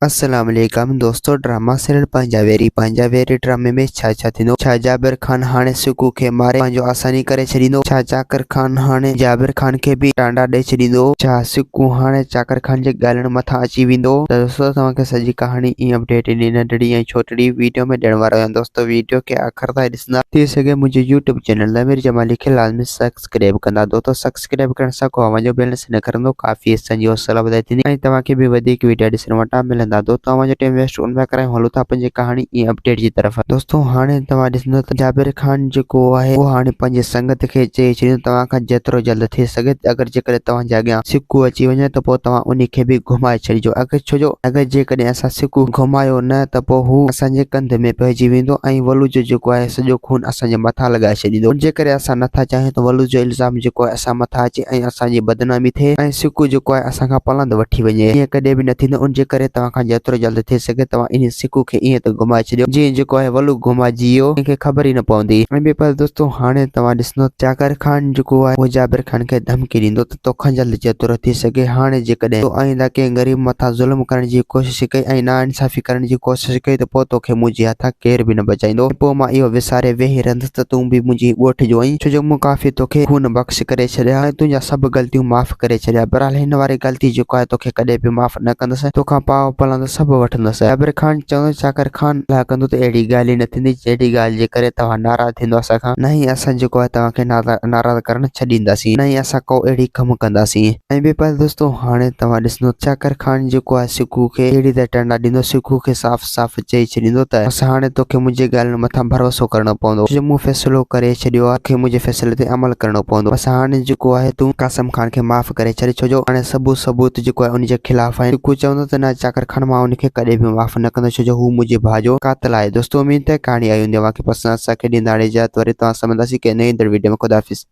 السلام عليڪم دوستو ڊراما سيريل پنهنجا ويري پنهنجا ويري ڊرامي ۾ ڇا ڇا ٿيندو ڇا جابر خان هاڻي سڪو کي ماري پنهنجو آساني ڪري ڇڏيندو ڇا چاڪر خان هاڻي جابر خان کي به ٽانڊا ڏئي ڇڏيندو ڇا سڪو هاڻي چاڪر خان جي ڳالهين مٿان اچي ويندو ته دوستو توهان کي سڄي ڪهاڻي ۽ اپڊيٽ انهي ننڍڙي ۽ ڇوٽڙي ويڊيو ۾ ڏيڻ وارو آهيان دوستو ويڊيو کي آخر تائين ڏسندا ٿي سگهي منهنجي يوٽيوب چينل ضمير جمالي کي لازمي سبسڪرائب ڪندا دوستو سبسڪرائب ڪرڻ سان ڪو اوهان جو بيلنس نه ڪرندو ڪافي اسان جي حوصلا وڌائي ٿيندي ۽ توهان کي به وڌيڪ ويڊيا ڏسڻ وٽان ملندا دوستو اوهان جو ٽيم ويسٽ ان پيا ڪرايون هلو ٿا پنهنجي ڪهاڻي ۽ اپڊيٽ جي طرف. دوستو هاڻي توهان ڏسندو ته جابر خان جيڪو آهي اهو هاڻي پنهنجي سنگت کي چئي ڇڏيندو توهان کان جيترو جلد ٿي سگهي اگر جيڪڏهن توهان جي اڳيان سڪو اچي وڃي ته پوء توهان انهي کي به گهمائي ڇڏجو اگر ڇو جو اگر جيڪڏهن اسان سڪو گهمايو نه ته پوء هو اسان جي ڪنڌ ۾ پئجي ويندو ۽ ولو جو جيڪو آهي سڄو خون اسان جي مٿان لڳائي ڇڏيندو. ان جي ڪري اسان نه ٿا چاهيون ته ولوز جو الزام جيڪو آهي اسان مٿان اچي ۽ اسان جي بدنامي ٿئي ۽ سڪو جيڪو آهي اسان کان پلاند وٺي وڃي. ائين ڪڏهن به نه ٿيندو. ان جي ڪري توهان کان جيترو جلد ٿي سگهي توهان انهي سڪو کي ائين ته گهمائي ڇڏيو جيئن جيڪو آهي ولو گهمائجي ويو ڪنهن کي خبر ئي نه پوندي. ۽ ٻئي پاسي دوستو هاڻي توهان ڏسندو ته چاڪر خان جيڪو آهي اهو جابر خان کي ڌمڪي ڏيندو ته توکان جلد جيترو ٿي سگهي هاڻي جيڪڏهن تو آئنده ڪنهن غريب مٿان ظلم ڪرڻ جي ڪوشش ڪئي ۽ ناانصافي ڪرڻ جي ڪوشش ڪئي ته پوء توکي منهنجي هٿان ڪير به نه بچائيندو ۽ پوء مان اهو وساري ويهي رهندس ته تون به منهنجي ڳوٺ جو آهين ڇو جو مون ڪافي توکي خون بخش ڪري ڇڏيا ۽ تنهنجا سڀ غلطيون معاف ڪري ڇڏيا بهرحال هن واري غلطي جيڪو آهي توکي ڪڏهن به معاف نه ڪندس توکان پاء پلاند سڀ وٺندس. جابر خان چوندو چاڪر خان صلاح ڪندو ته اهڙي ڳالهه ئي نه ٿيندي جهڙي ڳالهه جي ڪري توهان ناراض ٿيندو اسان کان نه ئي اسان جيڪو آهي توهان کي ناراض ڪرڻ ڇڏينداسين نه ئي اسان ڪو اهڙي ڪم ڪنداسين. ۽ ٻئي پاسي دوستو هاڻي توهان ڏسندو چاڪر خان جيڪو آهي سکو کي اهڙي ته ٽنڊا ڏيندو سکو کي صاف صاف چئي ڇڏيندو ته بس هاڻي توکي منهنجي ڳالهين مٿان ڀروسو ڪرڻو پوندو ڇو جو مون فيصلو ڪري ڇڏيو آهي توکي منهنجي فيصلي تي عمل ڪرڻو پوندو بس هاڻي جيڪو آهي تون قاسم خان کي معاف ڪري ڇڏ ڇو جو هاڻي سڀ ثبوت جيڪو آهي ان جي خلاف آهن سکو چوندو ته نه چاڪر خان مان ان کي ڪڏهن به معاف نه ڪندس ڇو جو هو منهنجي ڀاء جو قاتل آهي دوستو اميد ته ڪهاڻي آئي هوندي اوهان کي پسند اسان کي ڏيندا هاڻي اجازت وري توهان سان ملنداسين ڪنهن نئين ايندڙ وڊيو ۾ خدا حافظ.